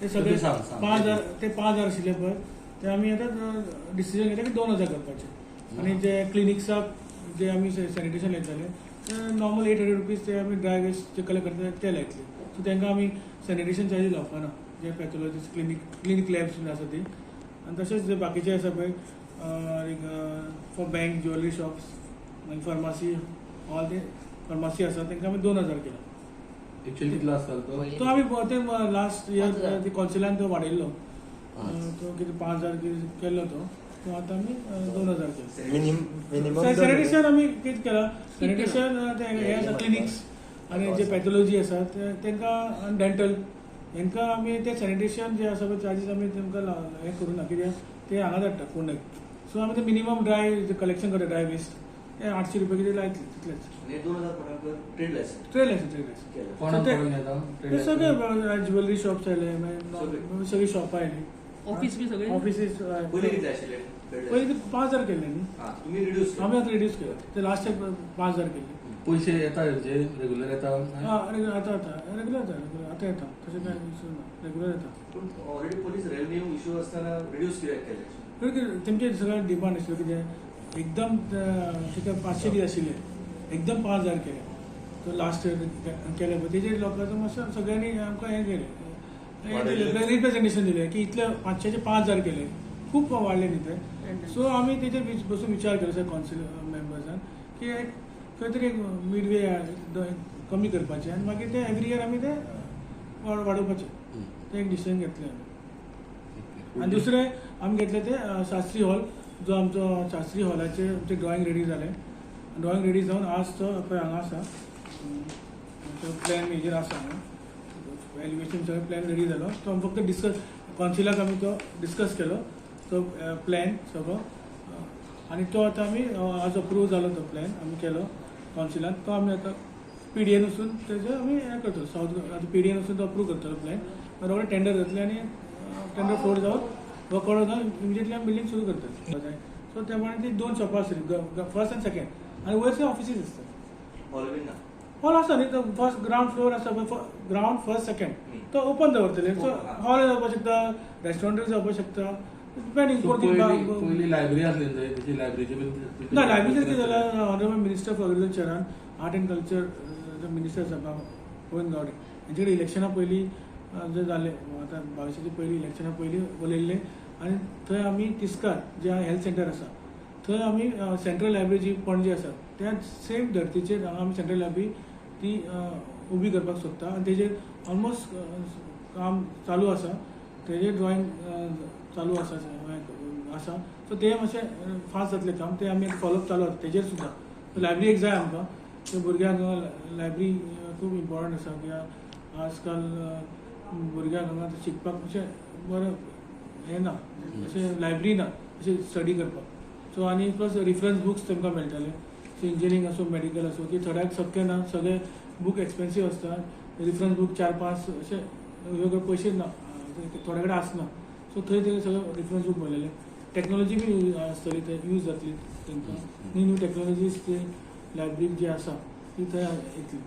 ते सगळे सांग, सांग. 5,000, ते 5,000 आशिल्ले पळय, ते आमी आतां डिसिजन घेतलें की 2,000 करपाचे. आनी जे क्लिनिक्साक जे आमी सॅनिटेशन लायताले ते नॉर्मल ₹800 ते आमी ड्राय वेस्ट जे कलेक्ट करता ते लायतले. सो तांकां आमी सॅनिटेशन चार्जीस लावपाना, जे पॅथॉलॉजिस्ट क्लिनीक, क्लिनीक लॅब्स बीन आसा ती. आनी तशेंच जे बाकीचे आसा पळय, लायक फॉर बँक, ज्युएलरी शॉप्स, मागीर फार्मासी हॉल, ते फार्मासी आसा तांकां आमी 2,000 केला. एक्चुअली कितलो आसतालो तो? तो आमी ते लास्ट इयर 5,000. ते कौन्सिलान तो वाडयल्लो. तो कितें 5,000 कितें केल्लो तो, तो आतां आमी 2,000 केलो. मिनिमम. सॅनिटेशन आमी कितें केलां, सॅनिटेशन ते हे आसा, क्लिनिक्स आनी जे पॅथॉलॉजी आसा ते तांकां आनी डेंटल हेंकां आमी ते सॅनिटेशन जे आसा पळय चार्जीस आमी तेमकां हें करूं ना, कित्याक ते हांगा धाडटा फोंड्याक. सो आमी ते मिनिमम ड्राय कलेक्शन करता, ड्राय वेस्ट, ते ₹800 कितें लायतले तितलेच. आनी 2,000 कोणाक trade licence? Trade licence, trade licence. केलें. कोणाक ते करून येता? ते सगळे ज्वेलरी शॉप्स आयले, मागीर सगळीं शॉपां आयलीं. ऑफिस बी सगळे? ऑफिसीस. पयलीं कितले आशिल्ले ट्रेड? पयलीं ते 5,000 केल्ले न्ही. हा, तुम्ही रिड्यूस. आमी आतां रिड्यूस केला, ते लास्ट टायम 5,000 केल्ले. पयशे येता हेजे रेगुलर येता? हा, रेग्युलर आता, आता रेग्युलर येता, रेग्युलर आता येता. तशें काय इशू ना, रेग्युलर येता. पूण ऑलरेडी पोलीस रेव्हेन्यू इश्यू आसतना रिड्यूस कित्याक केले? कित्याक तेमचे सगळें डिमांड आशिल्लो कितें एकदम कितें 500 कितें आशिल्ले, एकदम 5,000 केले. तो लास्ट इयर केले पळय, तेजेर लोकांचो मातसो सगळ्यांनी आमकां हें केलें, हें दिलें, रिप्रेझेंटेशन दिलें की इतले 500चे 5,000 केले, खूब वाडले न्ही ते. सो आमी तेजेर बसून विचार केलो सर कौन्सिल मेंबर्सान की एक खंय तरी एक मिडवे कमी करपाचें आनी मागीर ते एवरी इयर आमी ते वाडोवपाचें, ते एक डिसिजन घेतलें आमी. आनी दुसरें आमी घेतलें ते शास्त्री हॉल, जो आमचो शास्त्री हॉलाचे आमचें ड्रॉइंग रेडी जालें. ड्रॉइंग रेडी जावन आज तो पळय हांगा आसा. तो प्लॅन हेजेर आसा हांगा, एलिवेशन सगळें प्लॅन रेडी जालो. तो आमी फक्त डिस्कस कौन्सिलाक आमी तो डिस्कस केलो तो प्लॅन सगळो. आनी तो आतां आमी आज अप्रूव जालो तो प्लॅन आमी केलो कौन्सिलान. तो आमी आतां पीडीएन वचून तेजे आमी हें करतलो, सावथ आतां पीडीएन वचून तो अप्रूव करतलो प्लॅन. रोखडे टेंडर जातले आनी टेंडर फ्लोट जावन वर्क जावन इमिजिएटली आमी बिल्डींग सुरू करतले. सो त्या प्रमाणे ती दोन शॉपां आसतली, फर्स्ट आनी सेकंड, आनी वयर ऑफिसीस आसतात. हॉल बीन ना? हॉल आसा न्ही, तो फर्स्ट ग्रावंड फ्लोर आसा, ग्रावंड फर्स्ट सेकंड तो ओपन दवरतले. सो हॉल जावपाक शकता, रेस्टॉरंटूय जावपाक शकता, डिपेंडींग कोण पयली कितें. पयली लायब्ररी आसली न्ही थंय, तेची लायब्ररीचे बीन ना, लायब्ररीचेर कितें जालां, ऑनरेबल मिनिस्टर फॉर एग्रीकल्चरान, आर्ट एंड कल्चर मिनिस्टर आसा गोविंद गावडे, हेंचे कडेन इलेक्शना पयलीं जे जाले, आतां 22च्या पयलीं इलेक्शना पयलीं उलयल्ले. आनी थंय आमी तिस्कार जे हेल्थ सेंटर आसा थंय आमी सेंट्रल लायब्ररी जी पणजे आसा त्या सेम धर्तीचेर हांगा आमी सेंट्रल लायब्ररी ती उबी करपाक सोदता. आनी तेजेर ऑलमोस्ट काम चालू आसा, तेजेर ड्रॉइंग चालू आसा आसा. सो ते मातशें फास्ट जातलें काम, ते आमी फॉलोअप चालू आसा तेजेर सुद्दां. लायब्ररी एक जाय आमकां, ते भुरग्यांक लायब्ररी खूब इम्पॉर्टंट आसा, कित्याक आजकाल भुरग्यांक हांगा शिकपाक अशें बरें हें ना, अशें लायब्ररी ना अशें स्टडी करपाक. सो आनी प्लस रिफरन्स बुक्स तेमकां मेळटले. सो इंजिनियरींग आसूं, मेडिकल आसूं, की थोड्यांक शक्य ना, सगळे बूक एक्सपेन्सीव आसता. रिफरन्स बूक चार पांच अशे वेगळे पयशे ना, थोड्या कडेन आसना. सो थंय ते सगळे रिफरन्स बूक मेळलेले. टॅक्नोलॉजी बी आसतली, ते यूज जातली तांकां, न्यू न्यू टॅक्नोलॉजीज ते लायब्ररी जी आसा ती थंय येतली.